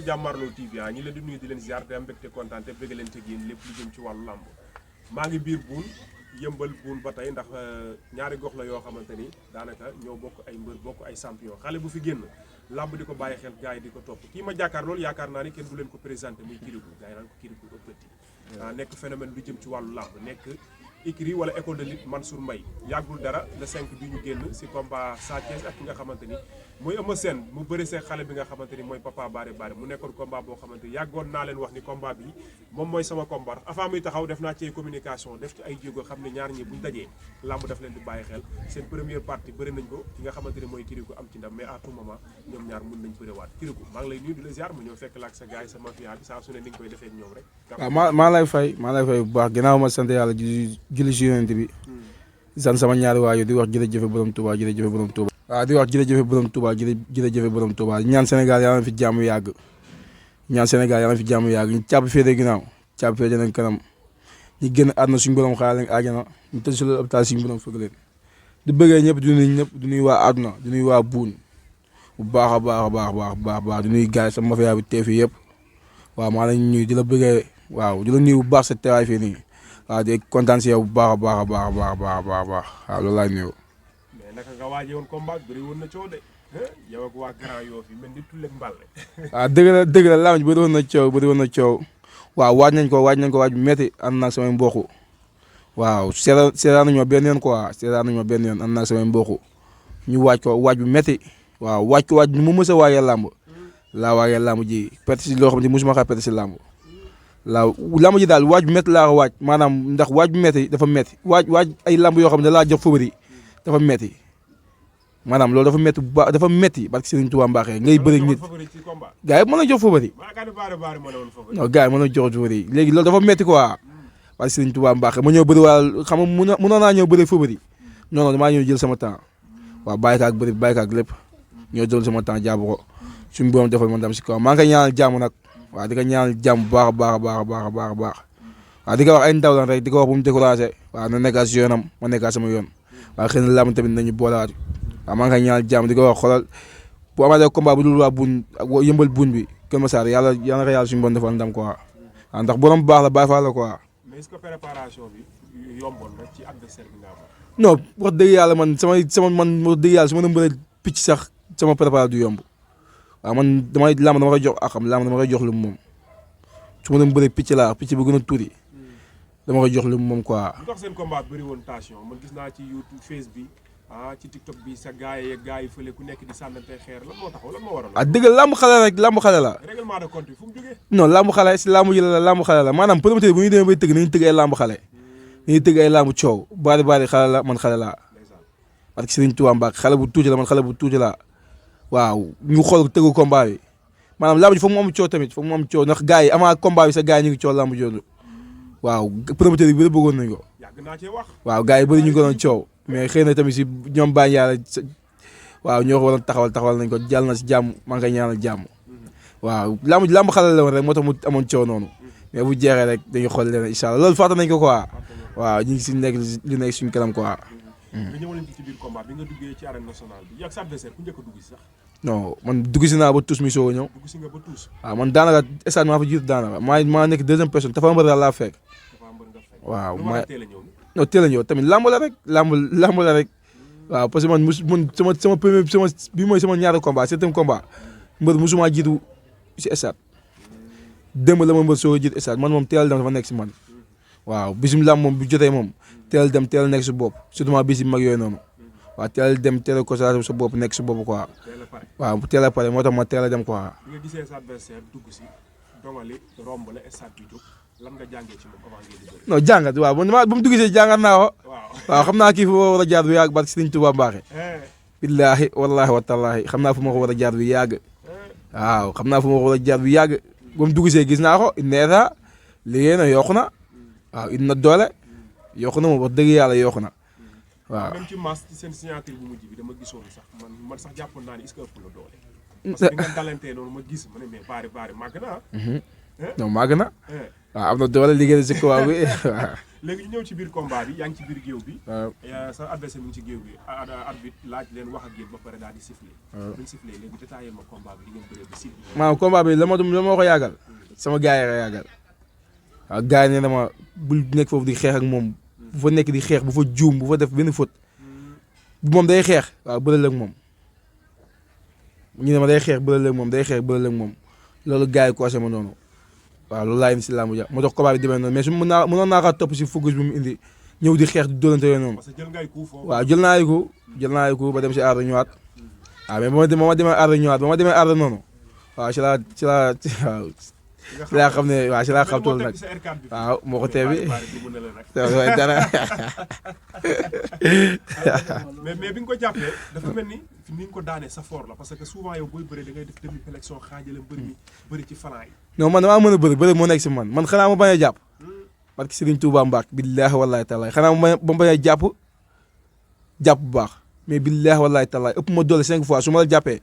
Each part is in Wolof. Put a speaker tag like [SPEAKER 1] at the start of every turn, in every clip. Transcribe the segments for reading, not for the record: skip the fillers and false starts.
[SPEAKER 1] Jàmmarloo TV ñi leen di nuyu di leen ziar di am mbégte kontaan te bëgg leen teg yéen lépp lu jëm ci wàllu làmb maa ngi biir buun yëmbal buun ba tey ndax ñaari gox la yoo xamante ni daanaka ñoo bokk ay mbër bokk ay champion xale bu fi génn làmb di ko bàyyi xel gars yi di ko topp kii ma jàkkaar loolu yaakaar naa ni kenn du leen ko présenté muy Kirikou gars yi naan ko Kirikou ëppati nekk phénomène lu jëm ci wàllu làmb nekk écurie wala école de lutte Mansour Mbaye yàggul dara le 5 bi ñu génn si combat Sa Thiès ak ki nga xamante ni mooy Eumeu Sène mu bëri see xale bi nga xamante ni mooy Papa Bari Bari mu nekkoon combat boo xamante ni yàggoon naa leen wax ni combat bi moom mooy sama combat avant muy taxaw def naa ci communication def ci ay jéego xam ne ñaar ñi buñ dajee làmb daf leen di bàyyi xel seen première partie bëri nañ ko ki nga xamante ni mooy Kirikou am ci ndam mais à tout moment ñoom ñaar mën nañ bëriwaat Kirikou maa ngi lay nuyu di la ziar mu ñëw fekk la ak sa gars yi sa mafia bi saa su ne ni nga koy defee ak ñoom rek
[SPEAKER 2] waaw maa lay fay bu baax ginnaaw ma sant yàlla julli si yonent bi sant sama ñaari waajur di wax jërëjëf borom Touba jërëjëf borom Touba waaw di wax jërëjëf borom Touba jërëjëf borom Touba ñaan Sénégal yàlla na fi jàmm yàgg ñaan Sénégal yàlla na fi jàmm yàgg ñu càpp féete ginnaaw càpp féete nañ kanam ñu génn àdduna suñu borom xaar leen àjjana ñu tëdd si loolu hôpital suñu borom fëgg leen di bëggee ñëpp di nuyu ñëpp di nuyu waa àdduna di nuyu waa buun bu baax a baax a baax baax baax di nuyu gars yi sama mafia bi teew fii yëpp waaw maa lañ ñuy di la bëggee waaw di la nuyu bu baax sa teewaay fii nii waaw di kontaan si yow bu baax a baax a baax a baax a baax waaw loolu laa nuyu.
[SPEAKER 1] mais naka nga waajee woon combat bëri woon na coow de yow ak waa Grand Yoff yi mel ni Tulle ak Mballe.
[SPEAKER 2] waaw dëgg la laa bëri woon na coow waaw waaj nañ ko waaj bu métti ànd naa samay mbokku waaw seetaan nañu ma benn yoon quoi ànd naa samay mbokku ñu waaj bu métti waaw waaj mu mës a waajee làmb laa waajee làmb ji perte si loo xam ne mosuma xaa perte si làmb làmb ji daal waaj bu métti laa ko waaj maanaam ndax waaj bu métti dafa métti waaj ay làmb yoo xam ne da laa jox favori dafa métti maanaam loolu dafa métti bu baax dafa métti parce que Serigne Touba Mbacké ngay bëri nit gars yi mën na jox favori non gars yi mën na jox favori léegi loolu dafa métti quoi parce que Serigne Touba Mbacké ma ñëw bëri waa xam nga mënoon naa ñëw bëri favori non damaa ñëw jël sama temps waaw bàyyi ko ak bëri bàyyi ko ak lépp ñoo jël sama temps jàpp ko suñu borom defal ma ndam si kaw maa ngi koy ñaanal jàmm nag waaw di ko ñaanal jàmm bu baax waaw di ko wax ay ndaw lan rek di ko wax bu mu découragé waaw na nekkaat si yoonam ma nekkaat sama yoon waaw xëy na làmb tamit nañu boolaat waaw maa ngi koy ñaanal jàmm di ko wax xoolal bu amaatee combat bu dul waa buun ak yëmbal buun bi Kër Massar yàlla na ko yàlla suñu bon defal ndam quoi waaw ndax borom baax la bàyyi faa la quoi.
[SPEAKER 1] mais est-ce que préparation bi yomboon na ci adversaire bi nga am.
[SPEAKER 2] non wax dëgg yàlla man man wax dëgg yàlla su ma doon bëre picc sax sama préparation du yomb waaw man làmb dama koy jox akam làmb dama koy jox lu moom su ma doon bëre picc laa picc bu gën a tuuti dama koy jox lu moom quoi.
[SPEAKER 1] lu tax seen combat bëri woon tension man gis naa ci YouTube Face bi ci TikTok bi sa gars yi fële ku nekk di sànnante xeer lan moo taxaw lan moo waral.
[SPEAKER 2] dëgg làmb xale rek làmb xale la.
[SPEAKER 1] règlement de compte bi fu mu jógee.
[SPEAKER 2] non làmb xale si làmb ji la làmb xale la maanaam promoteur bu ñuy demee bay tëgg nañu tëgg ay làmb xale nañuy tëgg ay làmb coow bari xale la man xale laa parce que Serigne Touba Mbacké xale bu tuuti la man xale bu tuuti la waaw ñu xool tëggu combat bi maanaam làmb ji foog mu am coow tamit foog mu am coow ndax gars yi avant combat bi sax gars yi ñu ngi coow làmb jooju waaw promoteur yi bëri bëggoon nañ ko waaw gars yi bëri ñu ngi ko doon coow mais xëy na tamit si ñoom bàyyi yàlla waaw ñoo ko waroon taxawal nañ ko jàll na si jàmm maa ngi koy ñaanal jàmm waaw làmb xale la woon rek moo tax mu amoon coow noonu mais bu jeexee rek dañuy xool leen incha allah loolu fàtte nañ ko quoi waaw ñu ngi si nekk li nekk suñu kanam quoi.
[SPEAKER 1] nga ñëwaleen ci biir combat bi nga duggee ci arène nationale bi yak sa adversaire ku njëkk a dugg si sax.
[SPEAKER 2] non man dugg si naa ba tous mi soog a ñëw.
[SPEAKER 1] dugg si nga ba tous.
[SPEAKER 2] waaw man daanaka stade maa fa jiitu daanaka maa nekk deuxième personne Tapha Mbeur daal laa fekk. waaw non teel a ñëw tamit lamb la rek lamb la rek waaw parce que man sama premier bi mooy sama ñaari combat septième combat mbër musuma jiitu si stade démb la ma mbër soog a jiitu stade man moom teel dem dafa nekk si man waaw bisum lamb moom bu jotee moom teel dem teel nekk si bopp surtout bis yi mag yooyu noonu waaw teel dem teel a ko sa bopp nekk si bopp quoi waaw teel a pare moo tax ma teel a dem quoi.
[SPEAKER 1] bi nga gisee sa adversaire dugg si dongali romb la stade bi jóg lan nga jàngee ci moom avant ngeen di bëri.
[SPEAKER 2] non jàngat waaw man ba mu dugg see jàngat naa ko. waaw xam naa kii fu ma war a jaar bu yàgg barke Serigne Touba Mbacké. billaahi wallaahi wa tallaahi xam naa fu ma ko war a jaar bu yàgg. waaw xam naa fu ma ko war a jaar bu yàgg ba mu dugg see gis naa ko neeta liggéey na yokku na waaw indi na doole yokku na moom wax dëgg yàlla yokku na waaw.
[SPEAKER 1] même ci masse ci seen signature bu mujj bi dama gisoon sax man sax jàppoon naa ni est-ce que ëpp la doole. parce que bi nga dalantee noonu ma gis ma ne mais baari màgg na
[SPEAKER 2] non màgg na. waaw am na doole liggéey si combat bi waaw.
[SPEAKER 1] léegi ñu ñëw ci biir combat bi yaa ngi ci biir géew bi.
[SPEAKER 2] waaw
[SPEAKER 1] sa adversaire mu ngi ci géew bi arbitre laaj leen wax ak yéen ba pare daal di siffler.
[SPEAKER 2] waaw
[SPEAKER 1] buñ siffler léegi détaillé ma combat bi di ngeen bëree ba siffler.
[SPEAKER 2] maanaam combat bi la ma ko yàggal sama gars yi la yàggal waaw gars yi nee na ma bul nekk foofu di xeex ak moom bu fa nekk di xeex bu fa juum bu fa def benn faute bu moom day xeex waaw bëral ak moom ñu ne ma day xeex bëral ak moom day xeex bëral ak moom loolu gars yi coché ma noonu waaw loolu laa indi si làmb ja ma tax combat bi demee noonu mais su mënoon naa kaa topp si focus bi mu indi ñëw di xeex di dóolante yooyu noonu.
[SPEAKER 1] parce que jël ngay coup foofu.
[SPEAKER 2] waaw jël naa ay coup ba dem si aar ñëwaat waaw mais ba ma demee aar ñëwaat ba ma demee aar noonu waaw si laa xam ne waaw si laa xam tool nag waaw moo ko teebi waaye dara.
[SPEAKER 1] mais bi nga ko jàppee dafa mel ni ni nga ko daanee sa fort la parce que souvent yow booy bëri da ngay def demi flexion xaajale bëri ci flanc yi.
[SPEAKER 2] non man damaa mën a bëri moo nekk si man xanaa ma bañ a jàpp parce que Serigne Touba Mbacke billaahi wallaahi taalaay xanaa ma bañ a jàpp bu baax mais billaahi wallaahi taalaay ëpp ma doole 5 fois su ma la jàppee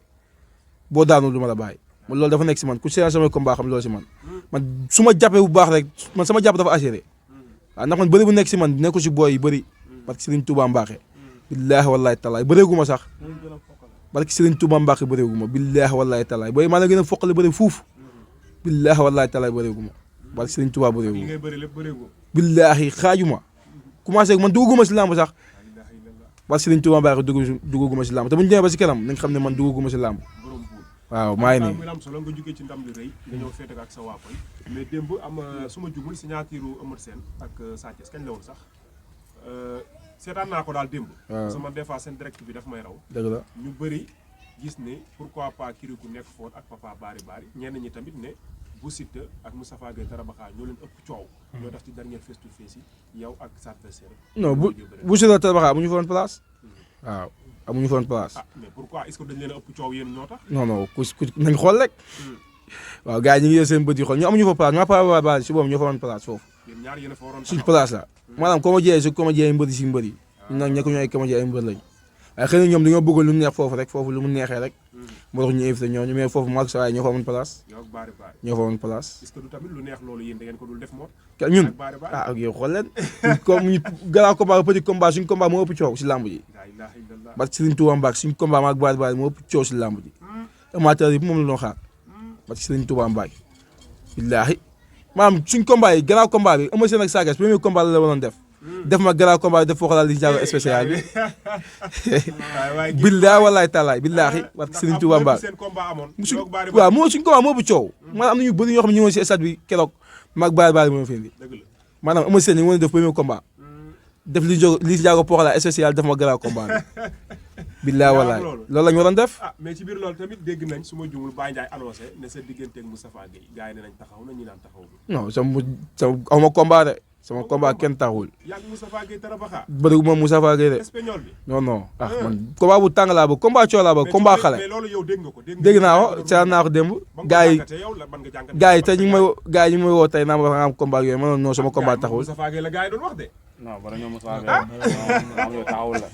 [SPEAKER 2] boo daanu du ma la bàyyi man loolu dafa nekk si man ku seetaan samay combat xam loolu si man su ma jàppee bu baax rek man sama jàpp dafa assuré waaw ndax man bëri bu nekk si man nekku si booy yi bëri parce que Serigne Touba Mbacke billaahi wallaahi taalaay bëreegu ma sax parce que Serigne Touba Mbacke bëreegu ma billaahi wallaahi taalaay booy maa la gën a foqale bëri fuuf billaahi wallaahi taalaay bëreegu ma parce que Serigne Touba bëreegu ma billaahi xaaju ma commencé man dugguma si làmb sax parce que Serigne Touba Mbacke dugguma si làmb te bu ñu demee ba si kanam nañ xam ne man dugguma si làmb waaw maa ngi nii
[SPEAKER 1] muy am solo nga jógee ci ndam li rëy nga ñëw féete ak sa waa koñ mais démb am su ma jugul signature Eumeu Sène ak Sa Thiès kañ la woon sax seetaan naa ko daal démb. parce que man des fois seen direct bi daf may raw.
[SPEAKER 2] dëgg la
[SPEAKER 1] ñu bëri gis ne pourquoi pas Kirikou nekk foot ak Papa Bari ñenn ñi tamit ne bu Siteu ak Moustapha Gueye Tarabaxa ñoo leen ëpp coow. ñoo tax ci dernier face to face yi yow ak sa adversaire.
[SPEAKER 2] non bu Siteu Tarabaxa amuñu fa woon place waaw. amuñu fa woon place.
[SPEAKER 1] ah mais pourquoi est-ce que dañ leen a ëpp coow yéen ñoo tax.
[SPEAKER 2] non ku nañ xool rek. waaw gars yi ñu ngi yor seen bët yi xool ñu amuñu fa place maa Papa Bari si boobu ñoo fa woon place foofu.
[SPEAKER 1] yéen ñaar yéen a fa waroon
[SPEAKER 2] suñ place la. maanaam comédien su comédien mbëri si mbëri. ñun nag ñekk ñooy comédien ay mbër lañ. waaye xëy na ñoom dañoo bëgg lu neex foofu rek foofu lu mu neexee rek. moo tax ñu invité ñooñu mais foofu Marc Sawaay ñoo fa woon place. ñoo fa woon place.
[SPEAKER 1] est-ce que du tamit lu neex loolu yéen da ngeen ko dul def moo.
[SPEAKER 2] ñun ah ak yow xool leen. comme ñu grand combat petit combat suñ combat moo ëpp coow si lamb ji. parce que Serigne Touba Mbacke suñ combat maag Bari moo ëpp coow si lamb ji. amateur yi moom la doon xaar parce que Serigne Touba Mbacke. billaahi maanaam suñ combat yi grand combat bi Eumeu Sène ak Sa Thiès premier combat la waroon def. def ma grand combat def foofu daal di jaago spécial bi. billaahi wallaahi taalaay billaahi parce que Serigne Touba Mbacke. waaw moo suñ combat moo ëpp coow. maanaam am na ñu bëri ñoo xam ne ñu ngi woon si stade bi keroog maag Bari moo fi indi. maanaam Eumeu Sène ñu ngi def premier combat. def li jaago poxla spécial def ma grand combat bi. billaahi wallaahi loolu la ñu waroon def.
[SPEAKER 1] ah mais ci biir loolu tamit dégg nañ su ma jumul Baye Ndiaye annoncé ne sa digganteeg Moustapha Gueye gars yi ne nañ taxaw na ñu naan taxaw.
[SPEAKER 2] non sama aw ma combat de sama combat kenn taxawul.
[SPEAKER 1] yàgg Moustapha Gueye Tarabaxa.
[SPEAKER 2] bërigu ma Moustapha Gueye de.
[SPEAKER 1] espagnol bi.
[SPEAKER 2] non ah man combat bu tàng laa bëgg combat coow laa bëgg combat xale.
[SPEAKER 1] mais loolu yow dégg nga ko
[SPEAKER 2] dégg naa ko seetlu naa ko démb. gars yi tey ñu ngi may woo tey naa ma nga am combat yooyu ma non sama combat taxawul.
[SPEAKER 1] Moustapha Gueye la gars yi doon wax de.
[SPEAKER 3] non bara ñoom Moustapha Gueye taxawul la.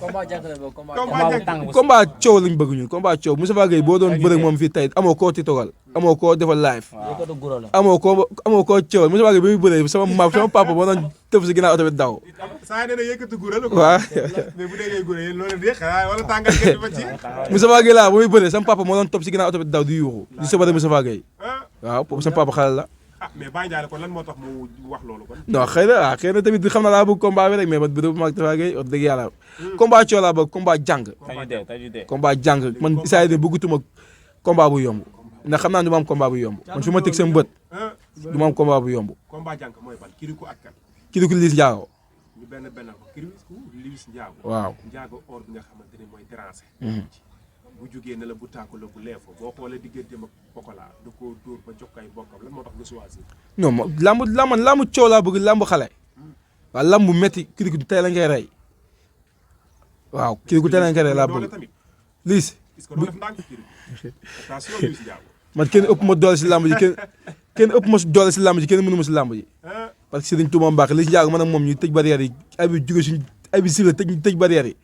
[SPEAKER 2] combat coow lañ bëgg ñun combat coow Moustapha Gueye boo doon bëre moom fii tey amoo koo titogal amoo koo defal live amoo koo coow Moustapha Gueye bi muy bëree sama papa moo doon tëf si ginnaaw oto bi daw.
[SPEAKER 1] saa nee na yëkkati gura la
[SPEAKER 2] waaw
[SPEAKER 1] mais bu déggee gura yéen loolu de xanaa wala tàngal kenn ba ci.
[SPEAKER 2] Moustapha Gueye laa ba muy bëree sama papa moo doon topp si ginnaaw oto bi daw di yuuxu di sobare Moustapha Gueye waaw boobu sama papa xale la.
[SPEAKER 1] ah mais Baye Ndiaye kon lan moo tax mu wax loolu kon.
[SPEAKER 2] non xëy na tamit xam na laa bëgg combat bi rek mais man bi ma Moustapha Gueye wax dëgg yàlla. combat coow laa bëgg combat jàng. combat jàng man Issa Diène bëggatuma combat bu yomb ndax xam naa ne du ma am combat bu yomb man fi ma teg seen bët du ma am combat bu yomb.
[SPEAKER 1] combat jàng mooy ban Kirikou ak kan.
[SPEAKER 2] Kirikou Liss Ndiago.
[SPEAKER 1] ñu benn ko Kirikou Liss Ndiago.
[SPEAKER 2] waaw
[SPEAKER 1] Ndiago or bi nga xamante ne mooy déranger. bu jugee ne la bu tàkku la bu leefoo boo xoolee digganteem ak Pokola da koo dóor ba jox ay bokkam lan moo tax nga choisir.
[SPEAKER 2] non ma lamb coow laa bëgg lamb xale. waaw lamb métti Kirikou tey la ngay rey. waaw Kirikou tey la ngay rey laa bëgg. Liss.
[SPEAKER 1] est-ce que doo def ndànk Kirikou. attention Liss Ndiago.
[SPEAKER 2] man kenn ëpp ma doole si lamb ji kenn ëpp ma doole si lamb ji kenn mënu ma si lamb ji. parce que Serigne Touba Mbacke Liss Ndiago man ak moom ñu tëj barrière yi ay bi jóge suñu ay bi sifle tëj barrière yi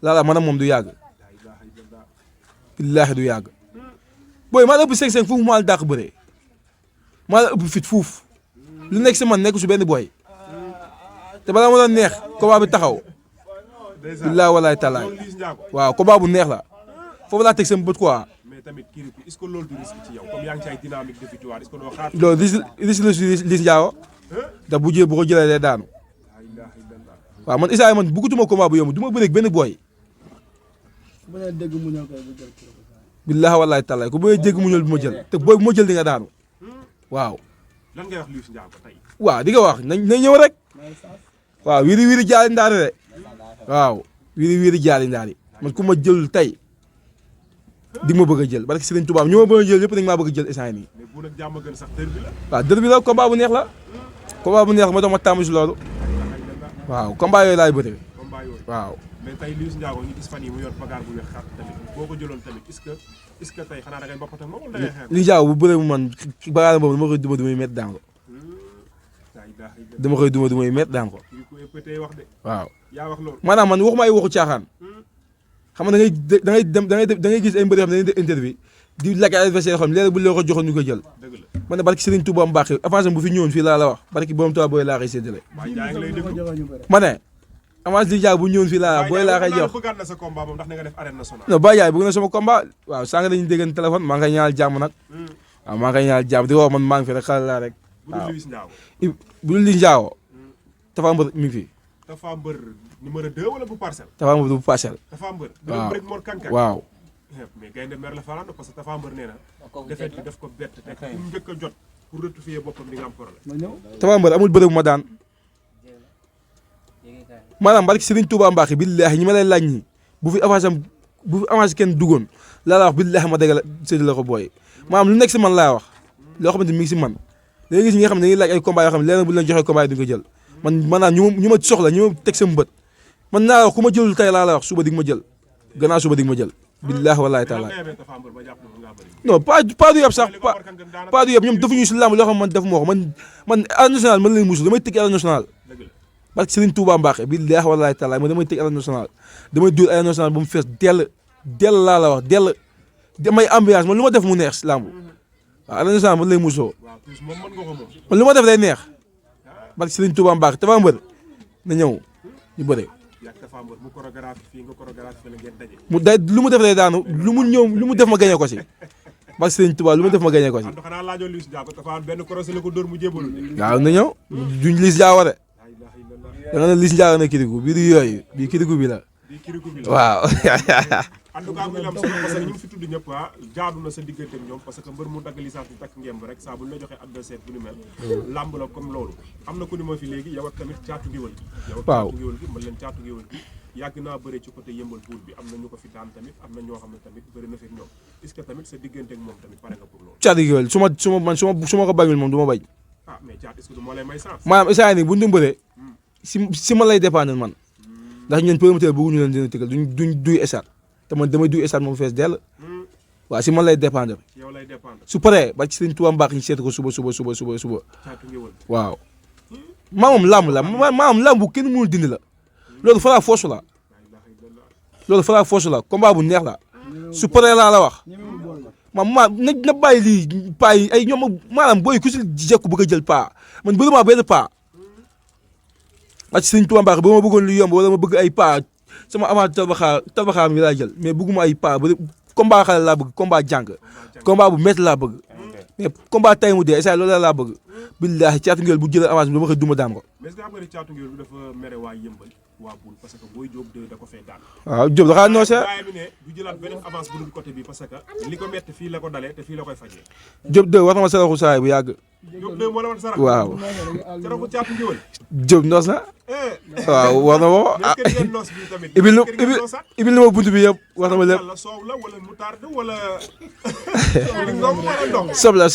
[SPEAKER 2] laa man ak moom du yàgg. billaahi du yàgg booy maa la ëpp 5-5 fuuf maa la dàq bëree maa la ëpp fit fuuf lu nekk si man nekk su benn booy te balaa ma doon neex combat bi taxaw billahi wallahi taala waaw combat bu neex la foofu laa teg sama bët quoi.
[SPEAKER 1] mais tamit Kirikou est-ce que loolu du risque ci yow comme yaa ngi ci ay dynamique de victoire est-ce que doo xaar.
[SPEAKER 2] loolu risque la si Liss Ndiago ndax bu ko jëlee day daanu waaw man Issa man bëggatuma combat bu yomb du ma bëreeg benn booy. billahi wallahi taala ku bëggee dégg mu ñëw bu ma jël te booy bu ma jël di nga daanu waaw.
[SPEAKER 1] lan ngay wax Liss Ndiago tey.
[SPEAKER 2] waaw di nga wax nañ ñëw rek waaw wiiri jaali ndaari de waaw wiiri jaali ndaari man ku ma jël tey di ma bëgg a jël parce que Serigne Touba ñu ma bëgg a jël yëpp dañ maa bëgg a jël instant nii.
[SPEAKER 1] mais bu nag jàmm gën sax dër bi la.
[SPEAKER 2] waaw dër bi la combat bu neex la combat bu neex la ma doon ma tàmm si loolu waaw combat yooyu laay bëri waaw.
[SPEAKER 1] mais tey Liss Ndiago ñu gis fan yi mu yor bagaar bu weex xar tamit boo ko jëloon tamit est-ce que tey xanaa da ngay bokk ak moom wala da ngay xeex.
[SPEAKER 2] Liss Ndiago bu bëree mu man bagaar boobu dama koy duma du muy métti daan ko dama koy duma du muy métti daan ko waaw.
[SPEAKER 1] yaa wax loolu
[SPEAKER 2] maanaam man waxuma ay waxu caaxaan xam nga da ngay gis ay mbër yoo xam ne dañuy def interview di laaj ay adversaire yoo xam ne léeg-léeg bu la ko joxoon ñu ko jël man ne barki Serigne Touba Mbacké avance bu fi ñëwoon fii laa la wax barki borom Touba booy laa koy séddale ma ne avance Liss Ndiago bu ñëwoon fii laa booy laa koy jox non Baye Ndiaye bëgg na sama combat waaw sànq dañuy déggan téléphone maa ngi koy ñaanal jàmm nag waaw maa ngi koy ñaanal jàmm di wax man maa ngi fi rek xale laa rek waaw bu dul Liss Ndiago Tapha Mbeur mi ngi fi
[SPEAKER 1] Tapha Mbeur numéro 2 wala bu parcelle.
[SPEAKER 2] Tapha Mbeur bu parcelle.
[SPEAKER 1] Tapha Mbeur.
[SPEAKER 2] waaw
[SPEAKER 1] rek Mor Kankan.
[SPEAKER 2] waaw.
[SPEAKER 1] mais gaynde mer la farando parce que Tapha Mbeur nee na. defet bi daf ko bett te pour njëkk a jot pour rectifier boppam di nga am problème.
[SPEAKER 2] Tapha Mbeur amul bërëb bu ma daan maanaam barki Serigne Touba Mbacké billaahi ñi ma lay laaj ñi bu fi avance kenn duggoon laa la wax billaahi ma dégg la séddale la ko booy maanaam lu nekk si man laa wax loo xamante ni mi ngi si man da ngay gis ñi nga xam ne dañuy laaj ay combat yoo xam ne leneen bu leen joxee combat yi duñ ko jël man maanaam ñu ma soxla ñu ma teg sama bët man naa wax ku ma jëlul tey laa la wax suba di ma jël gannaaw suba di ma jël billaahi wallaahi taala non pas du yëpp sax pas du yëpp ñoom defuñu si làmb loo xam man def moo ko man arène nationale man leen musul damay tëgg arène nationale parce que Serigne Touba Mbacké billaahi wallaahi taala man damay tëgg arène nationale damay dóor arène nationale ba mu fees dell laa la wax dell damay ambiance man lu ma def mu neex si làmb waaw arène nationale man lay musoo man lu ma def day neex parce que Serigne Touba Mbacké Tapha Mbeur na ñëw ñu bëre mu day lu mu def day daanu lu mu def ma gañe ko si parce que Serigne Touba lu mu def ma gañe ko si waaw na ñëw duñ Liss Ndiago de da nga ne Liss Ndiago na Kirikou bii du yooyu bii Kirikou bi la waaw
[SPEAKER 1] en tout cas muy am solo parce que ñu fi tudd ñëpp jaadu na sa diggante ak ñoom parce que mbër mu dagg licence bi takk ngemb rek saa bu ñu la joxee adversaire bu ni mel làmb la comme loolu am na ku ni ma fi léegi yow ak tamit caatu ngéwël gi yow ak caatu ngéwël gi mën leen caatu ngéwël gi yàgg naa bëre ci côté yëmbal buur bi am na ñu ko fi daan tamit am na ñoo xam ne tamit bëri na fi ak ñoom est-ce que tamit sa diggante ak moom tamit pare nga pour loolu
[SPEAKER 2] caatu ngéwël su ma ko bañul moom du ma bañ
[SPEAKER 1] mais caat est-ce que du moo lay may sens
[SPEAKER 2] maanaam isaa ni bu ñu bëree si ma lay dépendre man ndax ñun promoteur bëgguñu leen dina tëgal duñ duy esat te man damay duy esat moom fees dell waaw si man lay dépendre su paree ba ci Serigne Touba Mbacké ñu seet ko suba waaw maamam làmb la maamam làmb bu kenn mënul dindi la loolu fara force la combat bu neex la su paree laa la wax na bàyyi lii paa yi ay ñoom maanaam booy ku si jekku bëgg a jël paa man bëri maa benn paa ba ci Serigne Touba Mbacké ba ma bëggoon lu yomb wala ma bëgg ay paa sama avant tabaxaar mi laa jël mais bëgguma ay paa ba combat xale laa bëgg combat jàng combat bu métti laa bëgg mais combat tay mu dee esa loolu laa bëgg billaahi caatu ngéwél bu jëlee avance bi dama koy duma daan ko
[SPEAKER 1] mais nga xam nga ne caatu ngéwél bi dafa mere waa yëmbal waa Boune parce que booy Diop da ko fee daan
[SPEAKER 2] waaw Diop daxaa noosee
[SPEAKER 1] waaye mi ne du jëlaat beneen avance bu dul côté bi parce que li ko métti fii la ko dalee te fii la koy fajee
[SPEAKER 2] Diop de war na ma saraxu saay bu yàgg
[SPEAKER 1] Diop de moo la war sarax
[SPEAKER 2] waaw
[SPEAKER 1] saraxu caatu ngéwél
[SPEAKER 2] Diop noos na waaw war na ma ibil na ma bunt bi yëpp war na ma lépp
[SPEAKER 1] soow la wala moutarde wala
[SPEAKER 2] soble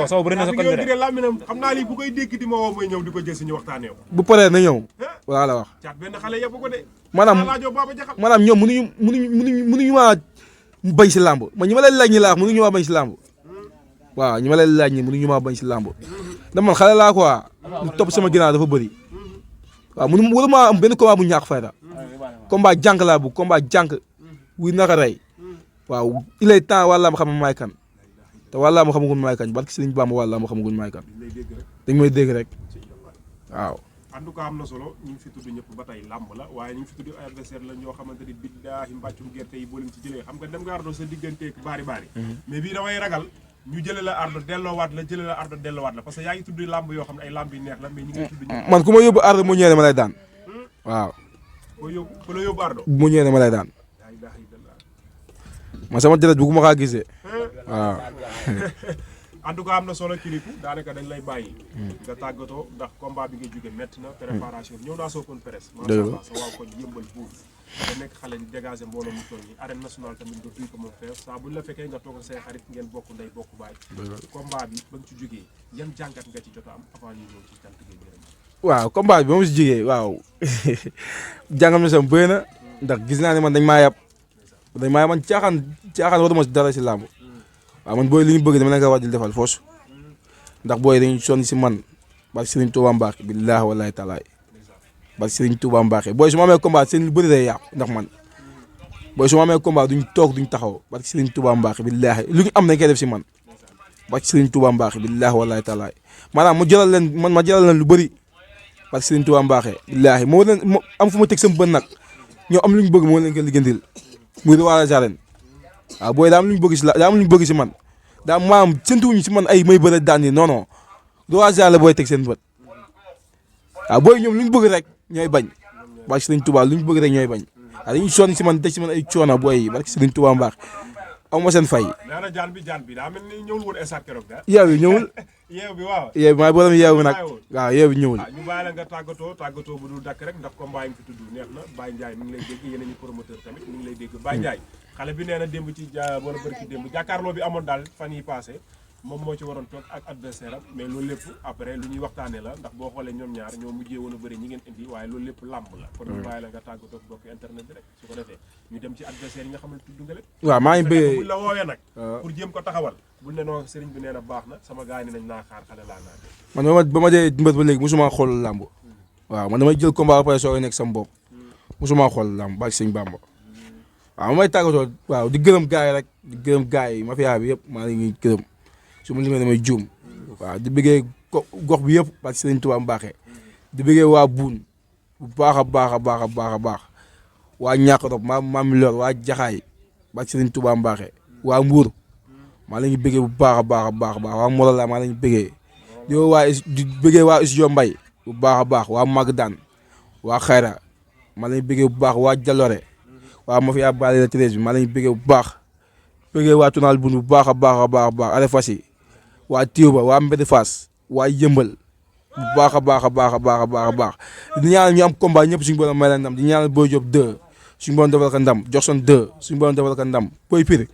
[SPEAKER 3] soo bëri na sa koñ bi de
[SPEAKER 1] xam naa lii bu koy dégg di ma woo mooy ñëw di ko jël si ñu waxtaanee
[SPEAKER 2] bu paree na ñëw wala la wax
[SPEAKER 1] caat benn xale yebbu ko de
[SPEAKER 2] maanaam ñoom mënuñu maa bañ si làmb man ñi ma leen laaj ñi laa wax mënuñu maa bañ si làmb waaw ñi ma leen laaj ñi mënuñu maa bañ si làmb da man xale laa quoi lu topp sama ginnaaw dafa bëri waaw mënu wala maa am benn combat bu ñàkk fayda combat jànk laa bu combat jànk wuy naka rey waaw il est temps wala ma xam maay kan te wàllaa ma xamaguñ maay kañ barki Sëriñ Bamba wàllaa ma xamaguñ maay kan
[SPEAKER 1] lay dégg rek
[SPEAKER 2] dañ may dégg rek waaw.
[SPEAKER 1] en tout cas am na solo ñu ngi fi tudd ñëpp ba tey làmb la waaye ñu ngi fi tudd ay adversaire la ñoo xamante ni billaahi mbàccum gerte yi boo leen ci jëlee xam nga dem nga ardo sa digganteeg baari mais bii damay ragal ñu jëlee la ardo delloowaat la parce que yaa ngi tudd làmb yoo xam ne ay làmb yu neex la mais ñu ngi tudd ñëpp
[SPEAKER 2] man ku ma yóbbu ardo mu ñëwee ma lay daan waaw
[SPEAKER 1] ku la yóbbu ardo
[SPEAKER 2] mu ñëwee ma lay daan
[SPEAKER 1] laa ilaaha illallaah
[SPEAKER 2] man sama deret bu ma kaa gisee waaw.
[SPEAKER 1] en tout cas am na solo kiliku daanaka dañ lay bàyyi nga tàggatoo ndax combat bi nga jóge métti na préparation ñëw naa sookoon presse macha allah sa waaw koñ yëmbal buuf nga nekk xale di dégager mbooloo mu toll nii arène nationale tamit nga duy ko moom fees saa buñ la fekkee nga toog say xarit ngeen bokk ndey bokk baay combat bi ba nga ci jógee yan jàngat nga ci jot a am avant ñu ñëw ci cant gi gërëm
[SPEAKER 2] waaw combat bi ba mu si jógee waaw jàngam na sam bëri na ndax gis naa ne man dañ maa yab man caaxaan waruma si dara si làmb waaw man booy li ñu bëgg dama leen koy wax di defal foos ndax booy dañuy sonn si man ba Serigne Touba Mbacke billaahi wallaahi taalaay ba Serigne Touba Mbacke booy su ma amee combat seen lu bëri day yàqu ndax man booy su ma amee combat duñ toog duñ taxaw ba Serigne Touba Mbacke billaahi lu ñu am nañ koy def si man ba Serigne Touba Mbacke billaahi wallaahi taalaay maanaam ma jëlal leen lu bëri ba Serigne Touba Mbacke billaahi moo leen am fu ma teg sama bën nag ñoo am lu ñu bëgg moo leen ko liggéeyal muy roi des arènes waaw booy daa am lu ñu bëgg si man daa maam séntuwuñu si man ay may bëre daan yi non non roi des arènes la booy teg seen bët waaw booy ñoom lu ñu bëgg rek ñooy bañ barke Sëriñ Tuubaa lu ñu bëgg rek ñooy bañ waaw dañuy sonn si man teg si man ay coono booy yi barke Sëriñ Tuubaa mbaax aw ma seen fay.
[SPEAKER 1] nee na jaan bi daa mel ni ñëwul woon esat keroog da
[SPEAKER 2] yeew yi ñëwul
[SPEAKER 1] yeew bi waaw
[SPEAKER 2] yeew bi maa borom yeew bi nag waaw yeew bi ñëwul
[SPEAKER 1] ñu bàyyi la nga tàggatoo bu dul dakk rek ndax combat yi nga fi tudd neex na Baye Ndiaye mi ngi lay dégg yeneen ñi promoteur tamit mi ngi lay dégg Baye Ndiaye xale bi nee na démb ci wala bëri ci démb jàkkaarloo bi amoon daal fan yi passé moom moo ci waroon toog ak adversaire am mais loolu lépp après lu ñuy waxtaanee la ndax boo xoolee ñoom ñaar ñoo mujjee woon a bëri ñi ngeen indi waaye loolu lépp làmb la kon ñu bàyyi la nga tàggatoo bokk internet bi rek su ko defee ñu dem ci adversaire yi nga xam ne tudd nga leen
[SPEAKER 2] waaw maa ngi bëggee
[SPEAKER 1] buñ la woowee nag pour jéem ko taxawal buñ ne noo sëriñ bi nee na baax na sama gars yi ne nañ naa xaar xale laa naa
[SPEAKER 2] man ba ma dee mbër ba léegi mosuma xool làmb waaw man damay jël combat ba pare soo nekk sama bopp mosuma xool làmb baax sëñ Bamba waaw ma may tàggatoo waaw di gërëm gars yi rek di gërëm gars yi mafia bi yëpp maa ngi ñuy gërëm su ma limee damay juum waaw di bëggee gox bi yëpp parce que Sëriñ Tuubaa Mbàkke di bëggee waa buun bu baax a baax waa ñàkk maam lor waa jaxaay parce que Sëriñ Tuubaa Mbàkke waa mbuur maa la ñu bëggee bu baax a baax waa Morola maa la ñu bëggee di bëggee waa Studio Mbay bu baax a baax waa Magdaan waa Xayra maa la ñu bëggee bu baax waa Jalore waa mafia bale la treize bi maa la ñu bëggee bu baax bëggee waa Tunaal bun bu baax a baax are fasi waa Tiuba waa Mbedd Fass waa Yëmbal bu baax a baax di ñaanal ñu am combat ñëpp suñu borom may leen ndam di ñaanal Boy Diop 2 suñu borom defal ko ndam Joxson 2 suñu borom defal ko ndam Boy Pire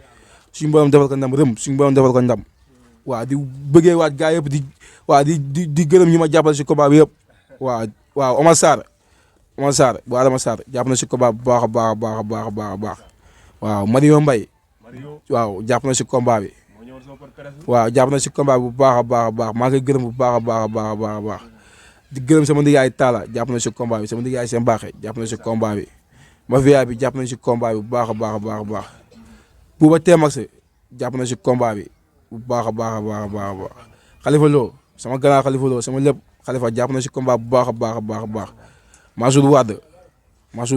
[SPEAKER 2] suñu borom defal ko ndam Rëm suñu borom defal ko ndam waaw di bëggee waat gaa yëpp di gërëm ñi ma jàppale si combat bi yëpp waaw Omar Sarr bu Adama Sarr jàpp na si combat bu baax a baax waaw Mario Mbaye waaw jàpp na si combat bi waaw jàpp na si combat bu baax a baax maa ngi gërëm bu baax a baax di gërëm sama ndigaay Talla jàpp na si combat bi sama ndigaay seen baaxe jàpp na si combat bi mafia bi jàpp na si combat bi bu baax a baax Bouba Temax jàpp na si combat bi bu baax a baax Khalifa Lo sama grand Khalifa Lo sama lépp Khalifa jàpp na si combat bu baax a baax Massoud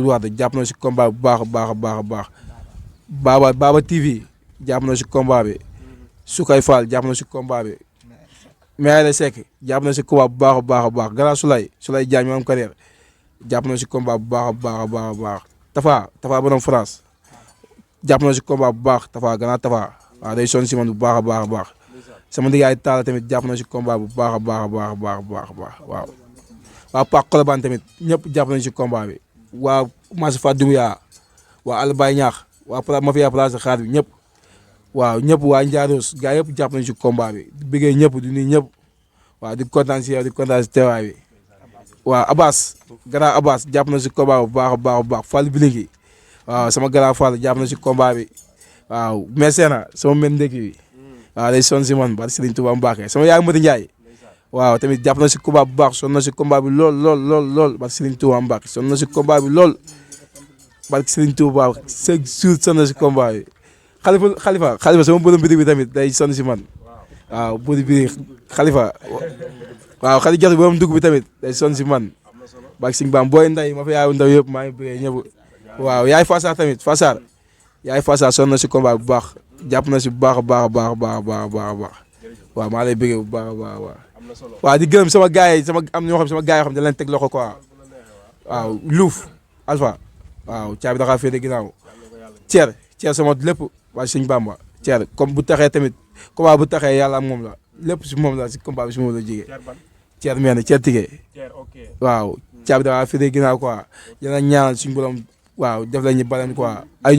[SPEAKER 2] Wade jàpp na si combat bu baax a baax Baba TV jàpp na si combat bi Soukay Fall jàpp na si combat bi Mayele Seck jàpp na si combat bu baax a baax Gara Soulay Diagne moom carrière jàpp na si combat bu baax a baax Tafa borom France jàpp na si combat bu baax Tafa waaw day sonn si man bu baax a baax sama ndigaay Talla tamit jàpp na si combat bu baax a baax waaw waa Pàq Colobane tamit ñëpp jàpp nañ si combat bi waa Massa Fadoumia waa Albay Ñaax waa mafia place xaar bi ñëpp waaw ñëpp waa Ndiaros gaa yëpp jàpp nañ si combat bi di bëggee ñëpp di nuyu ñëpp waaw di kontaan si yow di kontaan si teewaay bi waaw grand Abbas jàpp na si combat bu baax a baax Fall Bilingi waaw sama grand Fall jàpp na si combat bi waaw Messena sama mel ndekki bi waaw day sonn si man barke Sëriñ Tuubaa Mbàkke sama yaay Mati Njaay waaw tamit jàpp na si combat bu baax sonn na si combat bi lool barke Sëriñ Tuubaa Mbàkke sonn na si combat bi lool barke Sëriñ Tuubaa chaque jour sonn na si combat bi Xalifa sama borom bitig bi tamit day sonn si man waaw buri bi xalifa waaw xali jatu borom dugg bi tamit day sonn si man baag sing baam booy nday ma fa yaayu ndaw yëpp maa ngi bëggee ñëpp waaw yaay Fassar tamit Fassar yaay Fassar sonn na si combat bu baax jàpp na si bu baax a baax a baax a baax a baax a baax waaw maa lay bëggee bu baax a baax waaw waaw di gërëm sama gars yi am ñoo xam sama gars yoo xam ne da leen teg loxo quoi waaw luuf alpha waaw caabi daxaa féete ginnaaw Thier sama lépp waa sëñ Bamba Thier comme bu taxee tamit combat bu taxee yàlla am moom la lépp si moom la si combat bi si moom la jigee Thier meen Thier tigee waaw caabi daxaa féete ginnaaw quoi yéen ñaanal suñu borom waaw def la ñu baleen quoi ay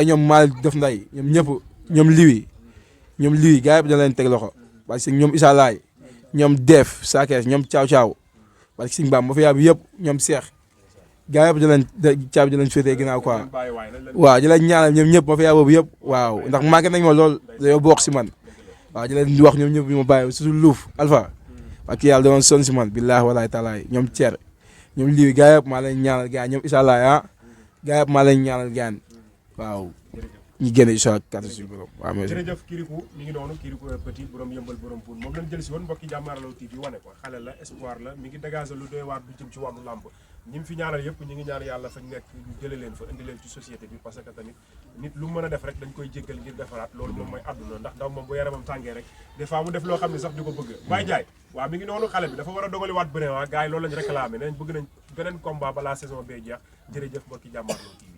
[SPEAKER 2] ñoom maal def nday ñoom ñëpp ñoom liwi gars yi da leen teg loxo parce que ñoom Issa Laay ñoom Def Sakees ñoom caaw parce que sëñ Bamba ma fa yàbb yëpp ñoom Seex gaa yëpp caabi di leen féetee ginnaaw quoi waaw di leen ñaanal ñoom ñëpp ma fa yàbb yëpp waaw ndax manqué nañ ma lool dañoo bokk si man waaw di leen wax ñoom ñëpp bi ma bàyyi surtout luuf alpha parce que yàlla da doon sonn si man billaahi wallaahi taalaay ñoom Thier ñoom liwi gaa yëpp maa leen ñaanal gaa ñoom Issa Laay gaa yëpp maa leen ñaanal gaan waaw ñu génne incha kàttan suñu borom waaw mais
[SPEAKER 1] jërëjëf Kirikou mi ngi noonu Kirikou petit borom yëmbal borom Poul moom lañ jël si woon mbokki Jàmmaarloo TV wane ko xale la espoir la mi ngi dégager lu doy waar du jëm ci wàllu làmb ñi fi ñaanal yëpp ñi ngi ñaan yàlla fañ nekk ñu jële leen fa indi leen ci société bi parce que tamit nit lu mën a def rek dañ koy jéggal ngir defaraat loolu moom mooy àdduna ndax ndaw moom bu yaramam tàngee rek des fois mu def loo xam ne sax di ko bëgg Baye Ndiaye waaw mi ngi noonu xale bi dafa war a dogaliwaat bëre gars yi loolu lañ réclamé nañ bëgg nañ beneen combat balaa saison bee jeex jërëjëf mbokki Jàmmaarloo TV